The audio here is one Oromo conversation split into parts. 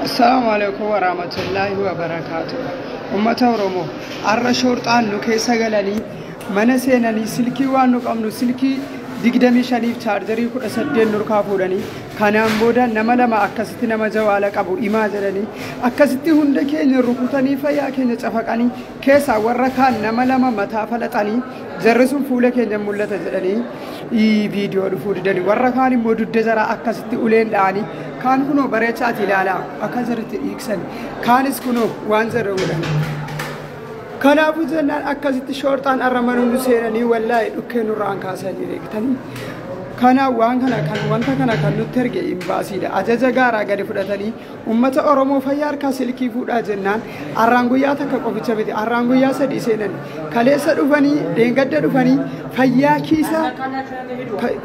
Assalaamu alaikum warahmatullaahi wabarakaatu. Uummata Oromoo, har'a shoorxaan nu keessa galanii mana seenanii silkii waan nu qabnu silkii 25f chaarjarii 18 nurkaa fuudhanii, kanaan booda nama lama akkasitti nama jawaala qabu himaa jedhanii akkasitti hunda keenya rukutanii fayyaa keenya cafaqanii, keessaa warra kaan nama lama mataa falaxanii, jarri sun fuula keenya mul'ata jedhanii viidiyoo dhufuu didanii, warra kaan immoo dugda jaraa akkasitti uleen dha'anii, kaan kunoo bareechaati ilaalaa akka jarritti dhiigsan, kaanis kunoo waan jarri godhan. Kanaafuu jennaan akkasitti shoorxaan har'a mana nu seenanii wallaahi dhukkee nurraan kaasanii beektanii. Kanaaf waan kana kan wanta kana kan nutti erge imbaasiidha. Ajaja gaaraa gadi fudhatanii uummata Oromoo fayyaa harkaa silkii fuudhaa jennaan har'aan guyyaa takka qoficha miti, har'aan guyyaa sadii seenan. Kaleessa dhufanii, dheengadda dhufanii fayyaa kiisa,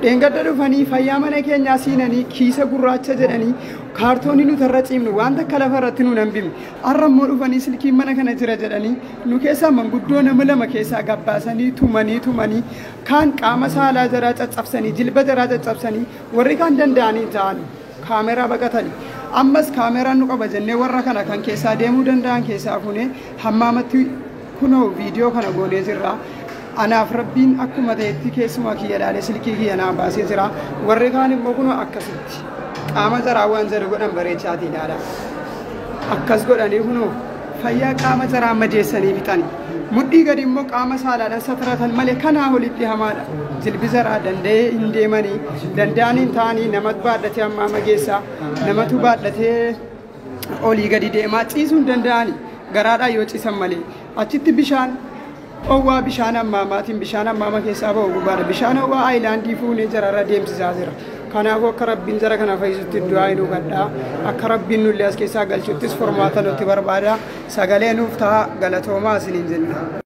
dheengadda dhufanii fayyaa mana keenyaa seenanii kiisa gurraacha jedhanii kaartoonii nuti irra ciimnu waan takka lafa irratti nu hambifne. Har'a immoo dhufanii silkiin mana kana jira jedhanii nu keessaa manguddoo nama lama keessaa gabbaasanii tumanii tumanii, kaan qaama saalaa jaraa caccabsanii, jilba jaraa caccabsanii, warri kaan danda'anii ta'an kaameraa baqatanii. Ammas kaameraan nu qaba jennee warra kana kan keessaa deemuu danda'an keessaa fuunee hammaamatti kunoo viidiyoo kana goonee jirra. Anaaf Rabbiin akkuma ta'etti keessumaa kiyya ilaalee silkii kiyya naa baasee jira. Warri kaan immoo kunoo akkasitti qaama jaraa waan jara godhan bareechaatii ilaala. Akkas godhanii kunoo fayyaa qaama jaraa madeessanii fixani. Mudhii gadi immoo qaama saalaadhaan sataratan malee kanaa olitti hamaadha. Jilbi jaraa danda'ee hin deemanii, danda'anii hin ta'anii, namatu baadhatee hammaama geessaa, namatu baadhatee olii gadi deemaa, ciisuu hin danda'anii garaadhaan yoo ciisan malee. Achitti bishaan owwaa, bishaan hammaamaatiin bishaan hammaama keessaa ba'u gubbaadha. Bishaan owwaa aayilaandii fuunee jararra deemsisaa jira. Kanaafuu akka Rabbiin jara kana fayyisutti du'aa nu gadhaa. Akka Rabbiin nullee as keessaa galchuttis furmaata nutti barbaada. Sagalee nuuf ta'a, galatoomaa isiniin jenna.